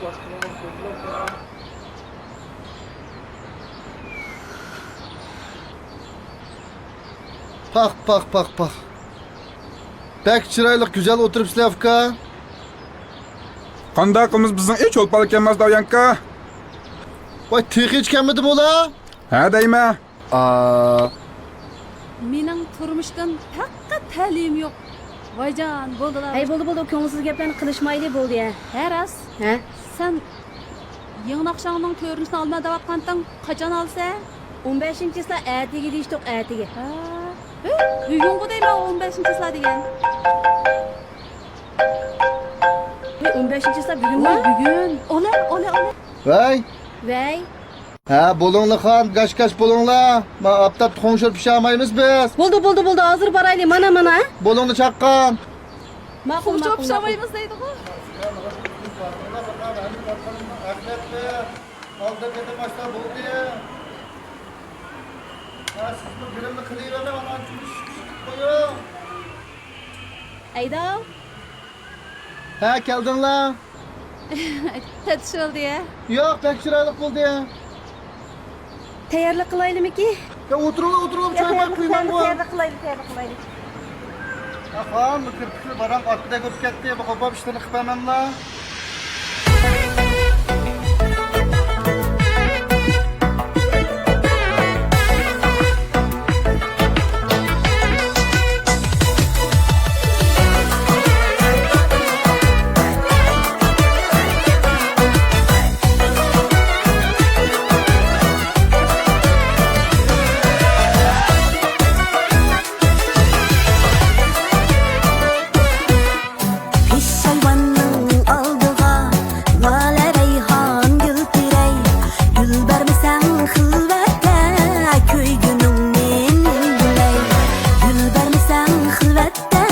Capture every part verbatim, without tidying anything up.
پاخ، پاخ، پاخ، پاخ. بەك چىرايلىق، گۈزەل ئولتۇرۇپسىلەر، ئۇكا. قانداق قىلىمىز، بىزنىڭ ئىش چولپانلىق كەلمەس، داۋيانكا. ۋاي، تېخىچە كەلمىدىمۇ ئۇلار؟ ھە دەيمەن. ئا. مېنىڭ تۇرمۇشتىن پەقەت تەلىيىم يوق. ۋايجان، بولدىلا. ھەي، بولدى، بولدى، كۆڭۈلسىز گەپلەرنى قىلىشمايلى، بولدى، ھە. ھە، راست. ھە؟ سەن يېڭى ناخشاڭنىڭ كۆرۈنۈشىنى ئالىمەن دەۋاتقانتىڭ، قاچان ئالىسەن؟ ئون بەشىنچى چىسلا ئەتىگە دېيىشتۇق، ئەتىگە. ھە؟ ھە، ئۆيۈڭغۇ دەيمەن، ئون بەشىنچى چىسلا دېگەن. ھە، ئون بەشىنچى چىسلا بۈگۈنمۇ؟ ۋاي، بۈگۈن. ئولە، ئولە، ئولە. ۋەي. ۋەي. ھە، بولۇڭلار خان، گاش-گاش بولۇڭلار. ما ئاپتاپتا خۇڭشۇر پىشالمايمىز بىز. بولدى، بولدى، بولدى، ھازىر بارايلى، مانا، مانا. بولۇڭلار چاققان. ماقۇل، خۇڭشۇر ماقۇل، ماقۇل. پىشالمايمىز دەيدىغۇ. ئالدىن كېتىپ باشلاپ بولدى. ھە، سىزمۇ گىرىمنى قىلىۋېرىڭ، ئانا، چۈمۈش قويۇڭ. ئەيداۋ. ھە، كەلدىڭلار. تەتۈش بولدى يا؟ ياق، بەك چىرايلىق بولدى. تەييارلىق قىلايلىمىكى؟ يا، ئولتۇرۇڭلار، ئولتۇرۇڭلار، چاي قاينىتىپ قويمامغۇ. تەييارلىق قىلايلى، تەييارلىق قىلايلى. ئاخان، بۇ كىرپىكلىرى باراڭ ئاتقۇدەك بولۇپ كەتتى، بۇ قوپاپ ئىشلىرىنى قىلىپ بەرمەملا. پېشايۋاننىڭ ئالدىغا لالە رەيھان گۈل تېرەي. گۈل بەرمىسەڭ خىلۋەتتە كۆيگۈنۈڭنى نېمە بىلەي؟ گۈل بەرمىسەڭ خىلۋەتتە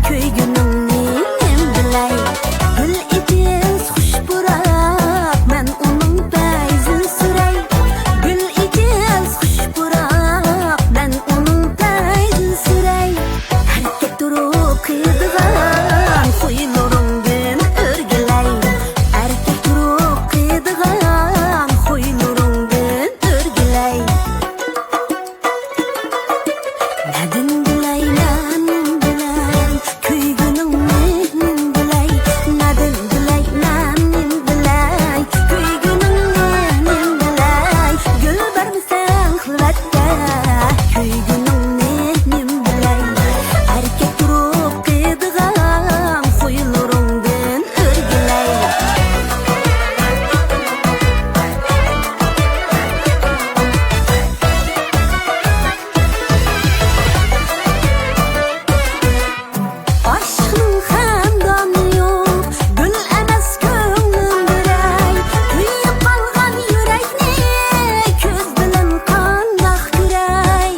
كۆيگۈنۈڭنى نېمە بىلەي؟ گۈل ئېچىلسا خۇش پۇراق، مەن ئۇنىڭ پەيزىنى سۈرەي. گۈل ئېچىلسا خۇش پۇراق، مەن ئۇنىڭ پەيزىنى سۈرەي. ئەركەك تۇرۇپ قىدىغان خۇيلىرىڭدىن ئۆرگىلەي. ئەركەك تۇرۇپ قىدىغان خۇيلىرىڭدىن ئۆرگىلەي. نەدىن بىلەي، نەدىن بىلەي، كۆيگىنىڭنى نېمە بىلەي؟ نەدىن بىلەي، نەدىن بىلەي، كۆيگىنىڭنى نېمە بىلەي؟ گۈل بەرمىسەڭ خىلۋەتتە، كۆيگىنىڭنى نېمە بىلەي؟ ئەركەك تۇرۇپ قىدىغان خۇيلىرىڭدىن ئۆرگىلەي. ئاشىقنىڭ خەندانى يوق، گۈل ئەمەس كۆڭلۈم بېرەي. كۆيۈپ قالغان يۈرەكنى كۆز بىلەن قانداق كۆرەي؟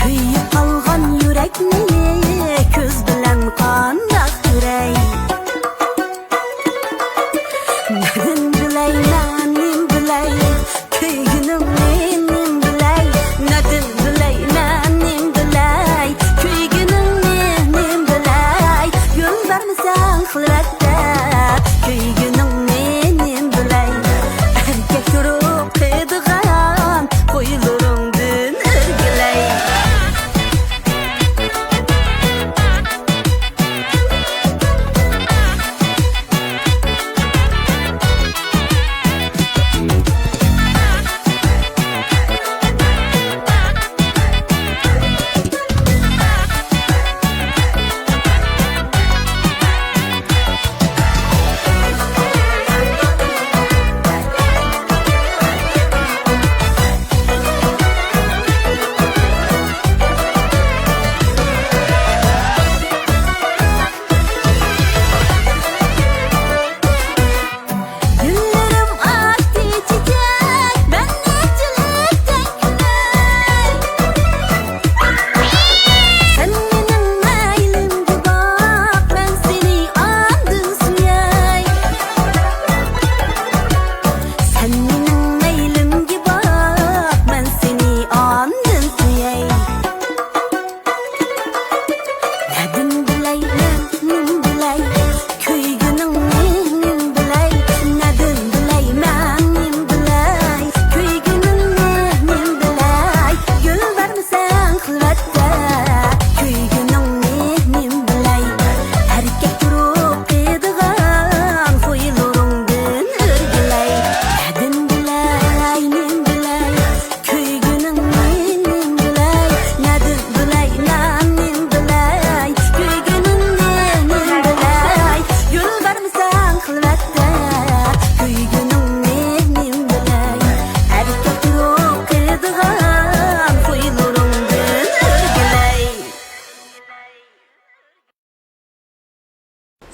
كۆيۈپ قالغان يۈرەكنى كۆز بىلەن قانداق كۆرەي؟ نەدىن بىلەي، نەدىن بىلەي، كۆيگىنىڭنى نېمە بىلەي؟ نەدىن بىلەي، نەدىن بىلەي، كۆيگىنىڭنى نېمە بىلەي؟ يول بەرمىسەڭ خىلۋەتتە، كۆيگىنىڭنى نېمە بىلەي؟ ئەركەك تۇرۇپ قىدىغان خۇيلىرىڭدىن ئۆرگىلەي.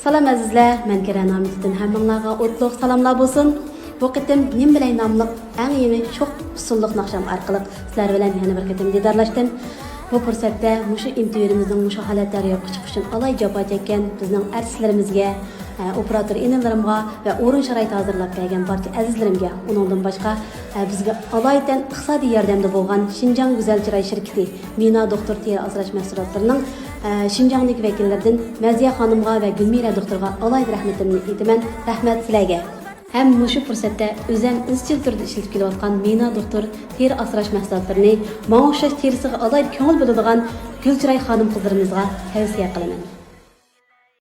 سالام ئەزىزلەر، مەن كىرە نامىدىن ھەممىڭلارغا ئوتلۇق سالاملار بولسۇن. بۇ قېتىم نېمە بىلەي ناملىق ئەڭ يېڭى شوخ ئۇسسۇللۇق ناخشام ئارقىلىق سىلەر بىلەن يەنە بىر قېتىم دىدارلاشتىم. بۇ پۇرسەتتە مۇشۇ ئىنتىۋيۇمىزنىڭ مۇشۇ ھالەتتە روياپقا چىقىشى ئۈچۈن ئالاھىدە جاپا چەككەن بىزنىڭ ئەرتىسلىرىمىزگە، ئە، ئوپېراتور ئىنىلىرىمغا ۋە ئورۇن شارائىتى ھازىرلاپ بەرگەن بارچە ئەزىزلىرىمگە، ئۇنىڭدىن باشقا، ئە، بىزگە ئالايىتەن ئىقتىسادىي ياردەمدە بولغان شىنجاڭ گۈزەل چىراي شىركىتى، مىنا دوختۇر تېرە ئاسراش مەھسۇلاتلىرىنىڭ، ئە، شىنجاڭدىكى ۋەكىللىرىدىن مەزىيە خانىمغا ۋە گۈلمىرە دوختۇرغا ئالاھىدە رەھمىتىمنى ئېيتىمەن. رەھمەت سىلەرگە. ھەم مۇشۇ پۇرسەتتە ئۆزەم ئىزچىل تۈردە ئىشلىتىپ كېلىۋاتقان مىنا دوختۇر تېرە ئاسراش مەھسۇلاتلىرىنى، ماڭا ئوخشاش تېرىسىغا ئالاھىدە كۆڭۈل بۆلىدىغان گۈلچىراي خانىم-قىزلىرىمىزغا تەۋسىيە قىلىمەن.